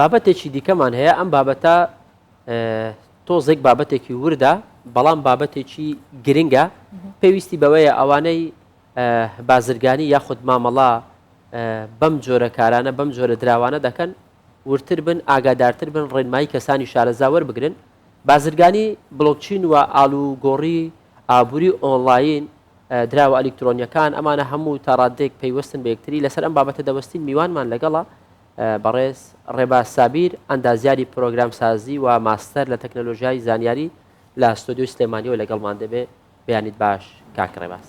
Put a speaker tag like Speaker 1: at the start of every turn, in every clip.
Speaker 1: بابەتێکی دیکەمان هەیە، ئەم بابەتە تۆزێک بابەتێکی وردە، بەڵام بابەتێکی گرنگە، پێویستی بەوەیە ئەوانەی بازرگانی یاخود مامەڵە بەم جۆرە کارانە بەم جۆرە دراوانە دەکەن وردتر بن، ئاگادارتر بن، ڕێنمایی کەسانی شارەزا وەربگرن. بازرگانی بڵۆکچین و ئالوگۆڕی ئابووری ئۆنڵاین، دراوە ئەلیکترۆنییەکان، ئەمانە هەموو تا ڕاددەیەک پەیوەستن بە یەکتری. لەسەر ئەم بابەتە دەوەستین، میوانمان لەگەڵە بەڕێز ڕێباز سابیر، ئەندازیاری پرۆگرامسازی و ماستەر لە تەکنەلۆژیای زانیاری لە ستۆدیۆی سلێمانیەوە لەگەڵمان دەبێ. بەیانیت باش کاک ڕێباز.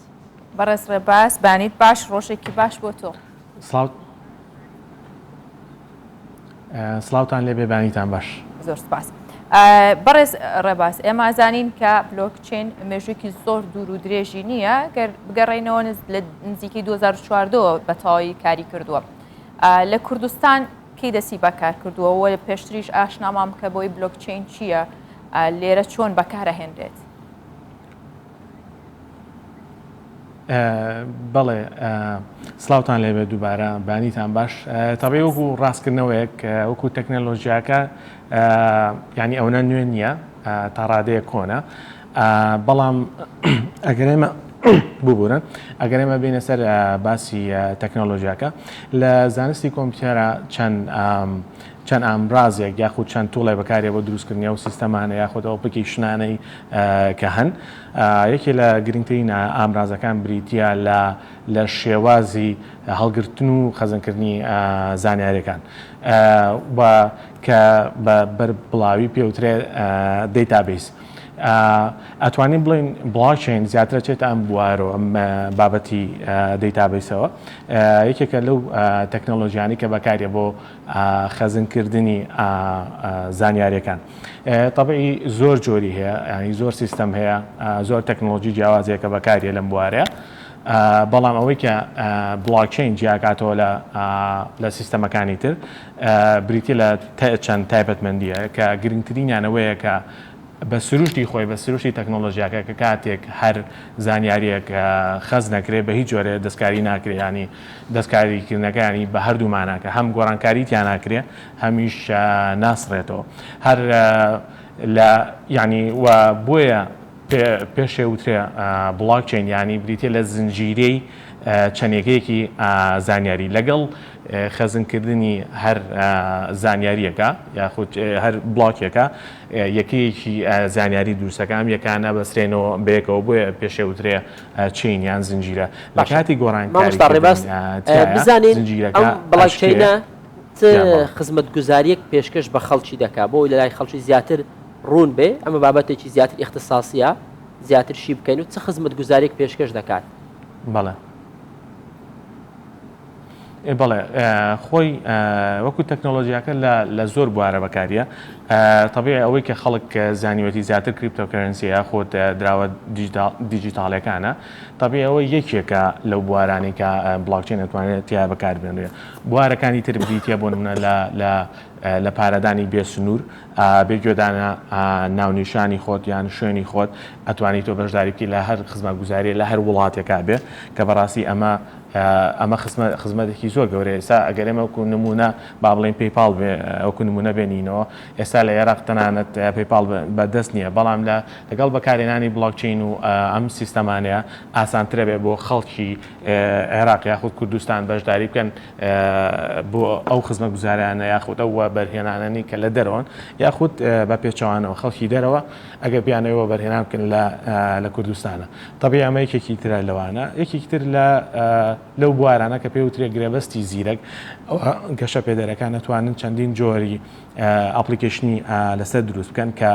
Speaker 2: بەڕێز ڕێباز بەیانیت باش، ڕۆژێکی باش بۆ تۆ.
Speaker 3: سڵاو سڵاوتان لێبێ بەیانیتان باش.
Speaker 2: زۆر سپاس. بەڕێز ڕێباز ئێمە ئەزانین کە بلۆکچین مێژوویەکی زۆر دوور و درێژی نییە گەر بگەڕێینەوە لە نزیکەی 2014 بە تەواوی کاری کردووە. لە کوردستان کەی دەستی بەکار کردووە و پێشتریش ئاشنامان بکە بۆی بلۆکچین چییە لێرە چۆن بەکارەهێنرێت؟
Speaker 3: بەڵێ سڵاوتان لێبێت دووبارە بانیتان باش تەبی وەکو ڕاستکردنەوەیەک وەکو تەکنەلۆژیاکە ینی ئەوە نوێ نییە تا ڕادەیە کۆنە بەڵام ئەگەر ئێمە ببورن ئەگەر ئێمە بینە سەر باسی تەکنەلۆژیاکە لە زانستی کۆمپیوتەرە چەند چەند ئامرازێک یاخود چەند tool ێ بەکارێ بۆ دروستکردنی ئەو سیستەمانە یاخود ئەو application انەی کە هەن یەکێ لە گرنگترین ئامرازەکان بریتە لە لە شێوازی هەڵگرتن و خەزنکردنی زانیاریەکان و کە بە بەربڵاوی پێوترێ database. ئەتوانین بڵێین بڵاکچەین زیاتر ئەچێتە ئەم بوارەوە ئەم بابەتی database ەوە یەکێکە لەو تەکنەلۆژیانی کە بەکاریە بۆ خەزنکردنی زانیاریەکان تەبعی زۆر جۆری هەیە ینی زۆر سیستەم هەیە زۆر تەکنەلۆژی جیاوازەیە کە بەکاریە لەم بوارەیە بەڵام ئەوەی کە بڵاکچین جیاکاتەوە لە لە سیستەمەکانی تر بریتە لە چەند تایبەتمەندیە کە گرنگترینیان ئەوەیە کە بە سروشتی خۆی، بە سروشتی تەکنۆلۆژیاکە کە کاتێک هەر زانیارییەک خەست نەکرێ بە هیچ جۆرێ دەستکاری ناکرێ یانی دەستکاری کردنەکە یانی بە هەردوو ماناکە هەم گۆڕانکاری تیا ناکرێ هەمیش ناسڕێتەوە هەر لە یانی و بۆیە پێشێ وترێ بڵاکچەین یانی بریتیە لە زنجیرەی چەند یەکەیەکی زانیاری لەگەڵ خەزنکردنی هەر زانیاریەکە یاخود هەر بڵاکێکە یەکەیەکی زانیاری دروستەکە ئەم یەکانە بەسرێنەوە بەیەکەوە بۆیە پێشێ وترێ chain یان زنجیرە لە کاتی گۆڕانکاری
Speaker 1: بزانین زنجیرەکە بڵاکچینە چ خزمەتگوزاریەک پێشکەش بە خەڵکی دەکا بۆ لە لای خەڵکی زیاتر ڕوون بێ ئەمە بابەتێکی زیاتر ئیختساسیە زیاتر شی بکەین و چ خزمەتگوزاریەک پێشکەش دەکات؟
Speaker 3: بەڵێ. بەڵێ خۆی وەکو تەکنۆلۆژیاکە لە زۆر بوارە بەکاریە تەبیعی ئەوەی کە خەڵک زانیوەتی زیاتر cryptocurrency یاخود دراوە دیجیتاڵەکانە تەبیعی ئەوە یەکێکە لەو بوارانەی کە بڵاکچین ئەتوانێت تیا بەکاربێنرێ بوارەکانی تر بریتە بۆ نمونە لە لە لە پارەدانی بێ سنوور بێ گوێدانە ناونیشانی خۆت یان شوێنی خۆت ئەتوانی تۆ بەشداری بکەی لە هەر خزمەتگوزاریە لە هەر وڵاتێکا بێ کە بەڕاستی ئەمە ئەمە خزمەتێکی زۆر گەورەیە ئێستا ئەگەر ئێمە وەکو نمونە با بڵێین PayPal بێ وەکو نمونە بێنینەوە ئێستا لە عێراق تەنانەت PayPal بە دەست نییە بەڵام لە لەگەڵ بەکارهێنانی بڵاکچین و ئەم سیستەمانەیە ئاسانترە بێ بۆ خەڵکی عێراق یاخود کوردستان بەشداری بکەن بۆ ئەو خزمەتگوزاریانە یاخود ئەو وەبەرهێنانەی کە لە دەرەوەن یاخود بە پێچەوانەوە خەڵکی دەرەوە ئەگەر بیانەوێ وەبەرهێنان بکەن لە لە کوردستانە تەبیعی ئەمە یەکێکی ترە لەوانە یەکێکی تر لە لەو بوارانە کە پێوترێ گرێبەستی زیرەک ئەوە گەشەپێدەرەکان ئەتوانن چەندین جۆری application ی لەسەر دروست بکەن کە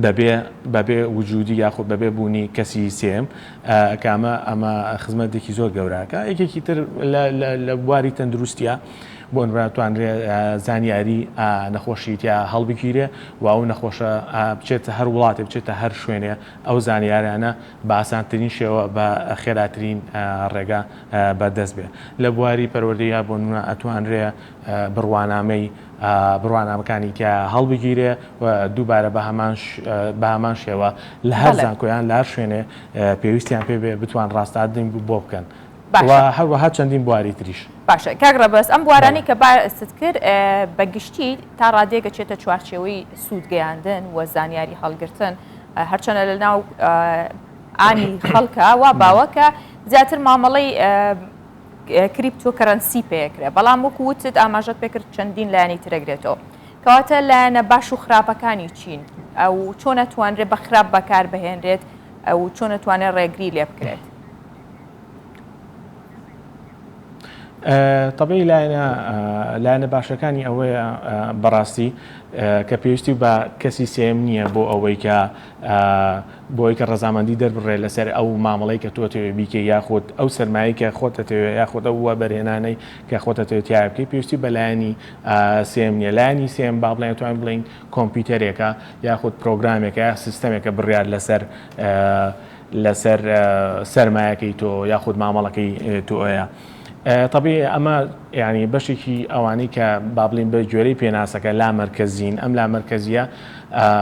Speaker 3: بەبێ بەبێ وجودی یاخود بەبێ بوونی کەسی سێم کە ئەمە ئەمە خزمەتێکی زۆر گەوراکە یەکێکی تر لە بواری تەندروستیە بۆ نمونە توانرێ زانیاری نەخۆشی تیا هەڵبگیرێ و ئەو نەخۆشە بچێتە هەر وڵاتێ بچێتە هەر شوێنێ ئەو زانیارانە بە ئاسانترین شێوە بە خێراترین ڕێگا بەردەست بێ لە بواری پەروەردەیە بۆ نمونە ئەتوانرێ بڕوانامەی بڕوانامەکانی تیا هەڵبگیرێ و دووبارە بە هەمان بە هەمان شێوە لە هەر زانکۆیان لە هەر شوێنێ پێویستیان پێ بێ بتوان ڕاستاردن بۆ بکەن. و هەروەها چەندین بواری تریش.
Speaker 2: باشە کاک ڕەبەز ئەم بوارانەی کە باست کرد بە گشتی تا ڕادەیەک ئەچێتە چوارچێوەی سوود گەیاندن و زانیاری هەڵگرتن هەرچەنە لە ناو عامی خەڵکە وا باوە کە زیاتر مامەڵەی cryptocurrency پێکرێ بەڵام وەکو وتت ئاماژەت پێکرد چەندین لایەنی ترەگرێتەوە کەواتە لایەنە باش و خراپەکانی چین ئەو چۆن ئەتوانرێت بە خراپ بەکار بهێنرێت ئەو چۆن ئەتوانێت ڕێگری لێ بکرێت؟
Speaker 3: تەبعی لایەنە لایەنە باشەکانی ئەوەیە بەڕاستی کە پێویستی بە کەسی سێم نییە بۆ ئەوەی کە بۆی کە ڕەزامەندی دەربڕێ لەسەر ئەو مامەڵەی کە تۆ تەوێ بیکە یاخود ئەو سەرمایەی کە خۆتە تەوێ یاخود ئەو وەبەرهێنانەی کە خۆتە تەوێ تیا بکەی پێویستی بە لایەنی سێم نییە. لایەنی سێم با بڵێن توانین بڵێین کۆمپیوتەرێکە یاخود پرۆگرامێکە یا سیستەمێکە بڕیار لەسەر لەسەر سەرمایەکەی تۆ یاخود مامەڵەکەی تۆیە. تەبیعی ئەمە یعنی بەشێکی ئەوانەی کە با بڵێین بە گوێرەی پێناسەکە لامەرکەزین، ئەم لامەرکەزیە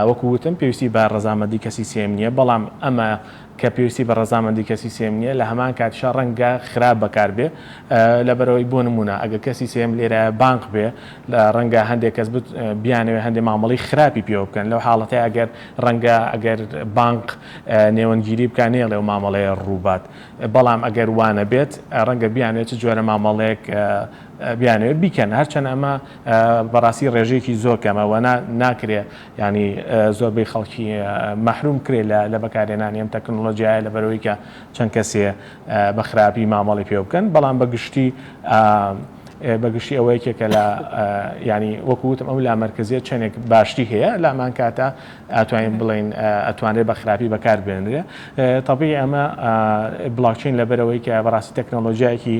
Speaker 3: وەکو وتم پێویستی بە ڕەزامەندی کەسی سێیەم نییە، بەڵام ئەمە کە پێویستی بە ڕەزامەندی کەسی سێیەم نییە لە هەمان کاتیشا ڕەنگە خراپ بەکار بێ لەبەرئەوەی بۆ نموونە ئەگەر کەسی سێیەم لێرە بانق بێ ڕەنگە هەندێک کەس بیانەوێ هەندێک مامەڵەی خراپی پێوە بکەن لەو حاڵەتەی ئەگەر ڕەنگە ئەگەر بانق نێوەندگیری بکا نەیەڵێ ئەو مامەڵەیە ڕووبات بەڵام ئەگەر وانەبێت ڕەنگە بیانەوێت چ جۆرە مامەڵەیەک بیانەوێت بیکەن هەرچەند ئەمە بەڕاستی ڕێژەیەکی زۆر کەمە و ناکرێ ینی زۆربەی خەڵکی مەحروم کرێ لە بەکارهێنانی ئەم تەکنۆلۆژیایە لەبەرەوەی کە چەند کەسێ بە خراپی مامەڵی پێ بکەن بەڵام بە گشتی بە گشتی ئەوە یەکێکە لە ینی وەکو وتم ئەو لامەرکزیە چەندێک باشی هەیە لامان کاتە ئەتوانین بڵێین ئەتوانرێت بە خراپی بەکار بێنرێ تەبیعی ئەمە بلاکچین لەبەرەوەی کە بەڕاستی تەکنۆلۆژیایەکی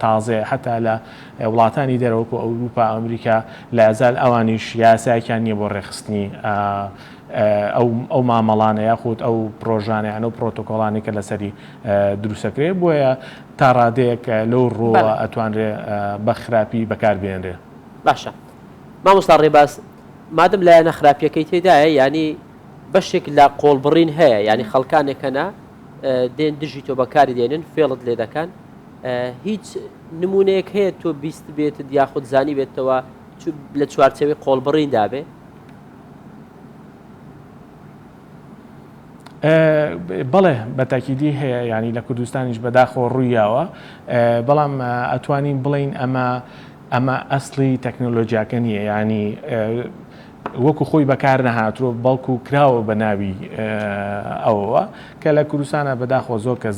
Speaker 3: تازەیە حتا لە وڵاتانی دەرەوەکو ئەوروپا ئەمریکا لە ئەزال ئەوانیش یاسایەکیان نییە بۆ ڕێکخستنی ئەو ئەو مامەڵانە یاخود ئەو پرۆژانە یان ئەو پرۆتۆکۆڵانی کە لەسەری دروستەکرێ بۆیە تا ڕادەیەک لەو ڕووە ئەتوانرێ بە خراپی بەکار بێنرێ.
Speaker 1: باشە مامۆستا ڕێباز مادەم لایەنە خراپیەکەی تێدایە یانی بەشێک لە قۆڵبڕین هەیە یانی خەڵکانێک هەنە دێن دژی تۆ بەکاری دێنن فێڵت لێ دەکەن هیچ نمونەیەک هەیە تۆ بیست بێتت یاخود زانی بێتەوە لە چوارچەوەی قۆڵبڕین دابێ؟
Speaker 3: بەڵێ بە تاکیدی هەیە ینی لە کوردستانیش بەداخەوە ڕوویاوە بەڵام ئەتوانین بڵین ئەمە ئەمە ئەسڵی تەکنۆلۆجیاکە نییە یانی وەکو خۆی بەکار نەهاتووە بەڵکو کراوە بە ناوی ئەوەوە کە لە کوردستانە بەداخەوە زۆر کە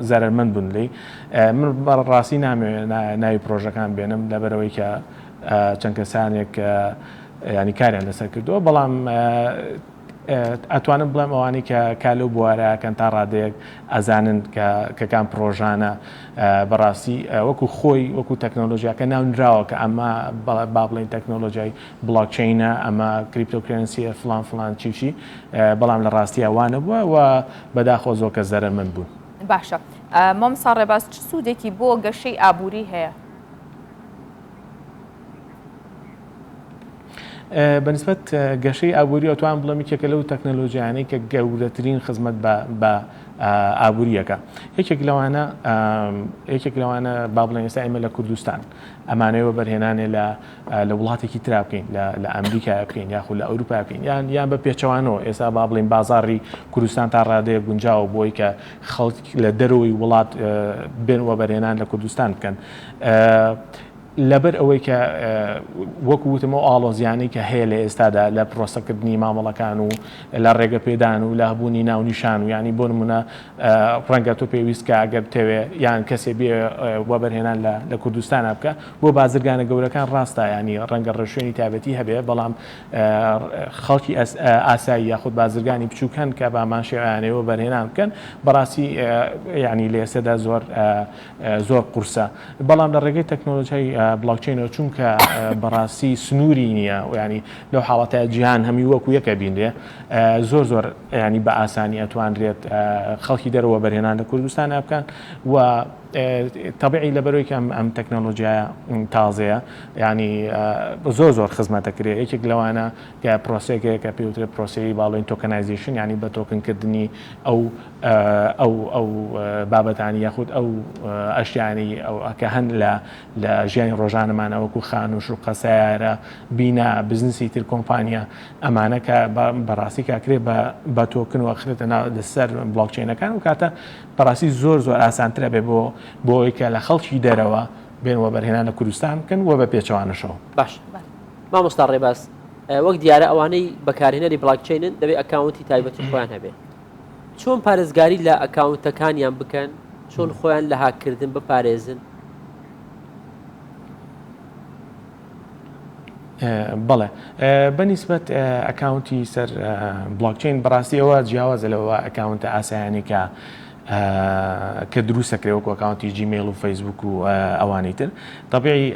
Speaker 3: زەرەرمەند بوون لی من بەڕاستی نامەوێت ناوی پرۆژەکان بێنم لەبەرەوەی کە چەند کەسانێک ینی کاریان لەسەر کردووە بەڵام ئەتوانم بڵێم ئەوانەی کە کار لەو بوارە ئەکەن تا ڕادەیەک ئەزانن کە کە کام پڕۆژانە بەڕاستی وەکو خۆی وەکو تەکنۆلۆژیاکە ناونراوە کە ئەمە با بڵێین تەکنۆلۆژیای بڵاکچەینە ئەمە cryptocurrency یە فلان فلان چی چی بەڵام لە ڕاستییا وا نەبووە و بەداخەوە زۆر کەس زەرەرمەند بوون.
Speaker 2: باشە مامۆستا ڕێباز چ سوودێکی بۆ گەشەی ئابووری هەیە؟
Speaker 3: بەنسبەت گەشەی ئابووری ئەتوان بڵێم یەکێکە لەو تەکنەلۆژیانەی کە گەورەترین خزمەت بە ئابووریەکە یەکێک لەوانە یەکێک لەوانە با بڵێن ئێستا ئێمە لە کوردستان ئەمانەوە بەرهێنانێ لە لە وڵاتێکی ترا بکەین لە ئەمریکا بکەین یاخود لە ئەوروپا بکەین یان یان بە پێچەوانەوە ئێستا با بڵێن بازاڕی کوردستان تا ڕادەیە گونجاوە بۆی کە خەڵک لە دەرەوەی وڵات بێن وەبەرهێنان لە کوردستان بکەن. لەبەر ئەوەی کە وەکو وتم ئەو ئاڵۆزیانەی کە هەیە لە ئێستادا لە پرۆسەکردنی مامەڵەکان و لە ڕێگە پێدان و لە هەبوونی ناونیشان و یانی بۆ نمونە ڕەنگە تۆ پێویست کە ئەگەر بتەوێ یان کەسێ بێ وەبەرهێنان لە لە کوردستانە بکە بۆ بازرگانە گەورەکان ڕاستە ینی ڕەنگە ڕێوشوێنی تایبەتی هەبێ بەڵام خەڵکی ئاسایی یاخود بازرگانی بچووک هەن کە بامان شێوەیانەوە وەبەرهێنان بکەن بەڕاستی ینی لە ئێستادا زۆر زۆر قورسە بەڵام لە ڕێگەی تەکنۆلۆژیای بلاکچینەوە چونکە بەڕاستی سنووری نییە ینی لەو حاڵەتە جیهان هەمی وەکو یەکە بینرێ زۆر زۆر ینی بە ئاسانی ئەتوانرێت خەڵکی دەرەوە بەرهێنان لە کوردستان بکەن و تەبعی لەبەرەوەی کە ئەم تەکنەلۆژیایە تازەیە ینی زۆر زۆر خزمەتەکرێ یەکێک لەوانە کە پرۆسێکەیە کە پێوترێت پرۆسەی باڵێن tokenization ینی بە token کردنی ئەو ئەو ئەو بابەتانی یاخود ئەو ئەشیانی ئەو کە هەن لە لە ژیانی ڕۆژانەمانە وەکو خانوو شوقە سیارە بینا بزنسی تر کۆمپانیا ئەمانە کە بەڕاستی کاکرێ بە بە token و ئەخرێتە ناو لەسەر بلاکچینەکان و کاتە بەڕاستی زۆر زۆر ئاسانترە بێ بۆ بۆ ئەوەی کە لە خەڵکی دەرەوە بێن وەبەرهێنان لە کوردستان بکەن و بە پێچەوانەشەوە.
Speaker 1: باش مامۆستا ڕێباز وەک دیارە ئەوانەی بەکارهێنەری بلاکچینن دەبێت account ی تایبەتی خۆیان هەبێ چۆن پارێزگاری لە account ەکانیان بکەن چۆن خۆیان لە هاککردن بپارێزن؟
Speaker 3: بەڵێ بە نیسبەت account ی سەر بلاکچین بەڕاستی ئەوە جیاوازە لەوە account ە ئاسایانی کە کە دروستەکرێ وەکو account ی جیمەیل و فەیسبوک و ئەوانی تر طبیعی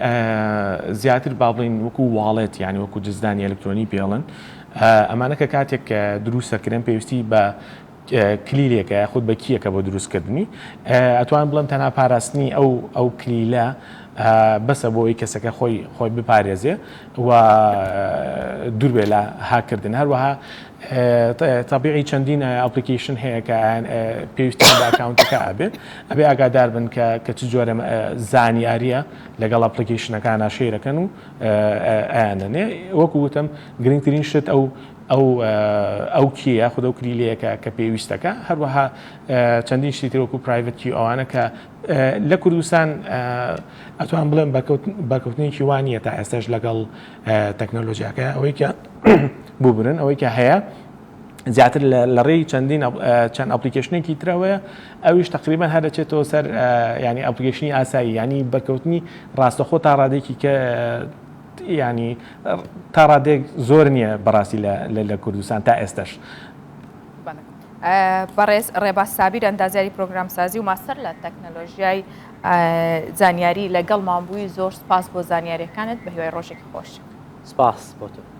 Speaker 3: زیاتر با بڵین وەکو wallet یعنی وەکو جزدانی ئەلکترۆنی پێڵن ئەمانە کە کاتێک دروستەکرێن پێویستی بە کلیلێکە یاخود بە key یەکە بۆ دروستکردنی ئەتوان بڵێم تەنها پاراستنی ئەو ئەو کلیلە بەسە بۆ ئەوی کەسەکە خۆی خۆی بپارێزێ و دووربێ لە هاکردن هەروەها تەبیعی چەندین application هەیە کە پێویستی بە account ەکە ئەبێت ئەبێ ئاگادار بن کە کە چ جۆرە زانیاریە لەگەڵ application ەکانە share ەکەن و ئەیانەنێ وەکو وتم گرنگترین شت ئەو ئەو ئەو key یە یاخود ئەو کلیلەیە کە کە پێویستەکە هەروەها چەندین شتی تر وەکو private key ئەوانە کە لە کوردستان ئەتوان بڵێم بەرکەوتنێکی وا نییە تا ئێستاش لەگەڵ تەکنەلۆژیاکە ئەوەی کە ببرن ئەوەی کە هەیە زیاتر لە ڕێی چەندین چەند application ێکی ترەوەیە ئەویش تقریبا هەر دەچێتەوە سەر ینی application ی ئاسایی ینی بەرکەوتنی ڕاستەخۆ تا ڕادێکی کە یانی تا ڕادەیەک زۆر نییە بەڕاستی لە کوردستان تا ئێستش.
Speaker 2: بەڕێز ڕێباز سابیر ئەندازیاری پرۆگرامسازی و ماستەر لە تەکنەلۆژیای زانیاری لەگەڵمان بووی زۆر سپاس بۆ زانیاریەکانت بە هیوای ڕۆژێکی خۆش.
Speaker 1: سپاس بۆ تۆ.